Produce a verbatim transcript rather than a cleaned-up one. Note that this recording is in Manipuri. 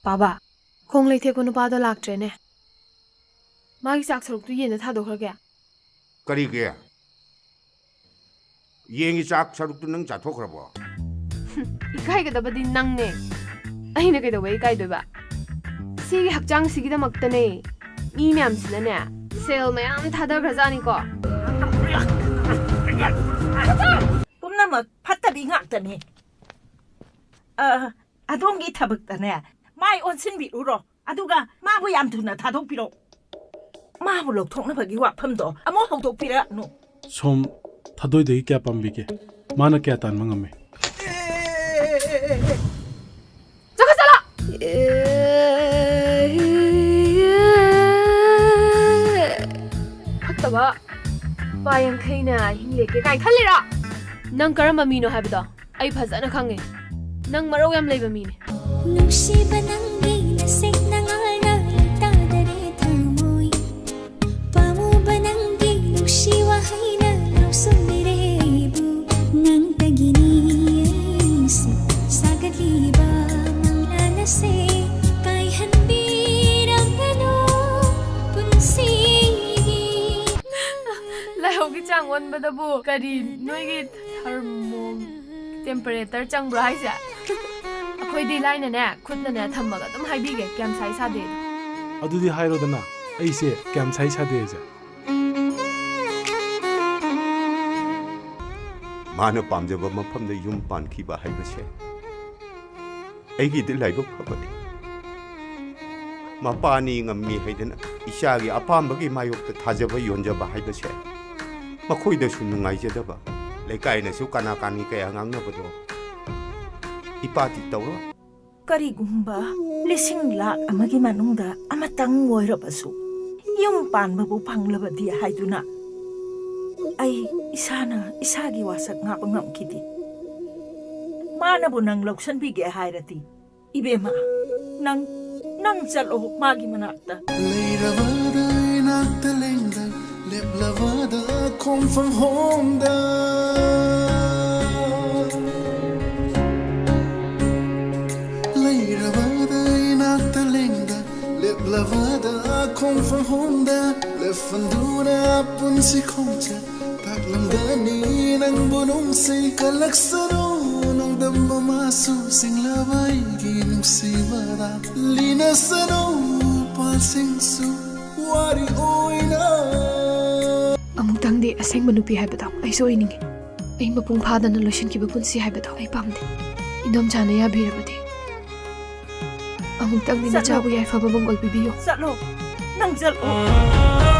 ꯄꯥꯕ, ꯈꯣꯡ ꯂꯩꯊꯦꯛꯄ ꯅꯨꯄꯥꯗꯣ ꯂꯥꯛꯇ꯭ꯔꯦꯅꯦ꯫ ꯃꯥꯒꯤ ꯆꯥꯛ ꯁꯔꯨꯛꯇꯨ ꯌꯦꯟꯗ ꯊꯥꯗꯣꯛꯈ꯭ꯔꯒꯦ꯫ ꯀꯔꯤꯒꯤ? ꯌꯦꯟꯒꯤ ꯆꯥꯛ ꯁꯔꯨꯛꯇꯨ ꯅꯪ ꯆꯥꯊꯣꯛꯈ꯭ꯔꯕꯣ? ꯏꯀꯥꯏꯒꯗꯕꯗꯤ ꯅꯪꯅꯦ꯫ ꯑꯩꯅ ꯀꯩꯗꯧꯕꯩ ꯏꯀꯥꯏꯗꯣꯏꯕ? ꯁꯤꯒꯤ ꯍꯛꯆꯥꯡꯁꯤꯒꯤꯗꯃꯛꯇꯅꯦ ꯃꯤ ꯃꯌꯥꯝꯁꯤꯅꯅꯦ ꯁꯦꯜ ꯃꯌꯥꯝ ꯊꯥꯗꯈ꯭ꯔꯖꯥꯠꯅꯤꯀꯣ꯫ ꯄꯨꯝꯅꯃꯛ ꯐꯠꯇꯕꯤ ꯉꯥꯛꯇꯅꯤ꯫ ꯑ, ꯑꯗꯣꯝꯒꯤ ꯊꯕꯛꯇꯅꯦ ꯃꯥꯏ ꯑꯣꯟꯁꯤꯟꯕꯤꯔꯨꯔꯣ, ꯑꯗꯨꯒ ꯃꯥꯕꯨ ꯌꯥꯝ ꯊꯨꯅ ꯊꯥꯗꯣꯛꯄꯤꯔꯣ꯫ ꯃꯥꯕꯨ ꯂꯧꯊꯣꯛꯅꯕꯒꯤ ꯋꯥꯐꯝꯗꯣ ꯑꯃꯨꯛ ꯍꯧꯗꯣꯛꯄꯤꯔꯛꯑꯅꯨ꯫ ꯁꯣꯝ ꯊꯥꯗꯣꯏꯗꯒꯤ ꯀꯌꯥ ꯄꯥꯝꯕꯤꯒꯦ? ꯃꯥꯅ ꯀꯌꯥ ꯇꯥꯟꯕ ꯉꯝꯃꯤ? ꯆꯠꯈ꯭ꯔ ꯆꯠꯂꯣ! ꯐꯠꯇꯕ꯫ ꯂꯨꯄꯥ ꯌꯥꯡꯈꯩꯅ ꯑꯍꯤꯡ ꯂꯦꯛꯀꯦ ꯀꯥꯏꯅ ꯈꯜꯂꯤꯔꯣ? ꯅꯪ ꯀꯔꯝꯕ ꯃꯤꯅꯣ ꯍꯥꯏꯕꯗꯣ ꯑꯩ ꯐꯖꯅ ꯈꯪꯉꯦ꯫ ꯅꯪ ꯃꯔꯧ ꯌꯥꯝ ꯂꯩꯕ ꯃꯤꯅꯦ꯫ ꯅꯨꯡꯁꯤꯕ ꯅꯪꯒꯤ ꯅꯁꯦꯛ ꯅꯉꯥꯜꯅ ꯂꯩꯇꯥꯗꯔꯦ ꯊꯃꯣꯏ꯫ ꯄꯥꯝꯃꯨꯕ ꯅꯪꯒꯤ ꯅꯨꯡꯁꯤ ꯋꯥꯍꯩꯅ ꯂꯧꯁꯨꯝꯕꯤꯔꯦ ꯑꯩꯕꯨ꯫ ꯅꯪꯇꯒꯤꯅꯤ ꯑꯩꯁꯦ ꯁꯥꯒꯠꯂꯤꯕ ꯃꯪꯂꯥꯟ ꯑꯁꯦ꯫ ꯀꯥꯏꯍꯟꯕꯤꯔꯝꯒꯅꯨ ꯄꯨꯟꯁꯤꯒꯤ꯫ ꯂꯥꯏꯍꯧꯒꯤ ꯆꯥꯡ ꯑꯣꯟꯕꯗꯕꯨ ꯀꯔꯤ ꯅꯣꯏꯒꯤ ꯊꯔꯃꯣ ꯇꯦꯝꯄꯔꯦꯆꯔ ꯆꯪꯕ꯭ꯔꯣ ꯍꯥꯏꯁꯦ? ꯑꯩꯈꯣꯏꯗꯤ ꯂꯥꯏꯅꯅꯦ, ꯈꯨꯠꯅꯅꯦ ꯊꯝꯃꯒ ꯑꯗꯨꯝ ꯍꯥꯏꯕꯤꯒꯦ ꯀꯌꯥꯝ ꯁꯥꯏ ꯁꯥꯗꯦꯗꯣ꯫ ꯑꯗꯨꯗꯤ ꯍꯥꯏꯔꯣꯗꯅ, ꯑꯩꯁꯦ ꯀꯌꯥꯝ ꯁꯥꯏ ꯁꯥꯗꯦꯁꯦ꯫ ꯃꯥꯅ ꯄꯥꯝꯖꯕ ꯃꯐꯝꯗ ꯌꯨꯝ ꯄꯥꯟꯈꯤꯕ ꯍꯥꯏꯕꯁꯦ ꯑꯩꯒꯤꯗꯤ ꯂꯥꯏꯕꯛ ꯐꯕꯅꯤ꯫ ꯃꯄꯥꯅꯤ ꯉꯝꯃꯤ ꯍꯥꯏꯗꯅ ꯏꯆꯥꯒꯤ ꯑꯄꯥꯝꯕꯒꯤ ꯃꯥꯌꯣꯛꯇ ꯊꯥꯖꯕ ꯌꯣꯟꯖꯕ ꯍꯥꯏꯕꯁꯦ ꯃꯈꯣꯏꯗꯁꯨ ꯅꯨꯡꯉꯥꯏꯖꯗꯕ, ꯂꯩꯀꯥꯏꯅꯁꯨ ꯀꯅꯥ ꯀꯥꯅꯤ ꯀꯌꯥ ꯉꯥꯡꯅꯕꯗꯣ ꯏꯄꯥꯗꯤ ꯇꯧꯔꯣꯏ꯫ ꯀꯔꯤꯒꯨꯝꯕ ꯂꯤꯁꯤꯡ ꯂꯥꯛ ꯑꯃꯒꯤ ꯃꯅꯨꯡꯗ ꯑꯃꯇꯪ ꯑꯣꯏꯔꯕꯁꯨ ꯌꯨꯝ ꯄꯥꯟꯕꯕꯨ ꯐꯪꯂꯕꯗꯤ ꯍꯥꯏꯗꯨꯅ ꯑꯩ ꯏꯁꯥꯅ ꯏꯁꯥꯒꯤ ꯋꯥꯁꯛ ꯉꯥꯛꯄ ꯉꯝꯈꯤꯗꯦ꯫ ꯃꯥꯅꯕꯨ ꯅꯪ ꯂꯧꯁꯟꯕꯤꯒꯦ ꯍꯥꯏꯔꯗꯤ, ꯏꯕꯦꯝꯃ, ꯅꯪ, ꯅꯪ ꯆꯠꯂꯣ ꯃꯥꯒꯤ ꯃꯅꯥꯛꯇ꯫ ꯂꯩꯔꯕꯗ ꯏꯅꯥꯛꯇ ꯂꯦꯡꯗ, ꯂꯦꯞꯂꯕꯗ ꯈꯣꯡꯐꯝ ꯍꯣꯡꯗ꯫ ꯂꯩꯔꯕꯗ ꯈꯣꯡꯐꯝ ꯍꯣꯡꯗ ꯂꯦꯞꯍꯟꯗꯨꯅ ꯄꯨꯟꯁꯤ ꯈꯣꯡꯆꯠ ꯇꯥꯛꯂꯝꯒꯅꯤ ꯅꯪꯕꯨ ꯅꯨꯡꯁꯤ꯫ ꯀꯜꯂꯛꯁꯅꯨ ꯅꯣꯡꯗꯝꯕ ꯃꯥꯁꯨ ꯁꯤꯡꯂꯕ ꯑꯩꯒꯤ ꯅꯨꯡꯁꯤꯕꯗ꯫ ꯂꯤꯅꯁꯅꯨ ꯄꯥꯜꯁꯤꯡꯁꯨ ꯋꯥꯔꯤ ꯑꯣꯏꯅ꯫ ꯑꯃꯨꯛꯇꯪꯗꯤ ꯑꯁꯦꯡꯕ ꯅꯨꯄꯤ ꯍꯥꯏꯕꯗꯣ ꯑꯩꯁꯨ ꯑꯣꯏꯅꯤꯡꯉꯤ꯫ ꯑꯩ ꯃꯄꯨꯡ ꯐꯥꯗꯅ ꯂꯣꯏꯁꯤꯟꯈꯤꯕ ꯄꯨꯟꯁꯤ ꯍꯥꯏꯕꯗꯣ ꯑꯩ ꯄꯥꯝꯗꯦ꯫ ꯏꯟꯗꯣꯝꯆꯥꯅ ꯌꯥꯕꯤꯔꯕꯗꯤ ꯑꯃꯨꯛꯇꯪꯗꯤ ꯆꯠꯂꯣ꯫ ꯅꯆꯥꯕꯨ ꯌꯥꯏꯐꯕ ꯃꯪꯒꯣꯜ ꯄꯤꯕꯤꯌꯨ꯫ ꯆꯠꯂꯣ꯫ ꯅꯪ ꯆꯠꯂꯣ꯫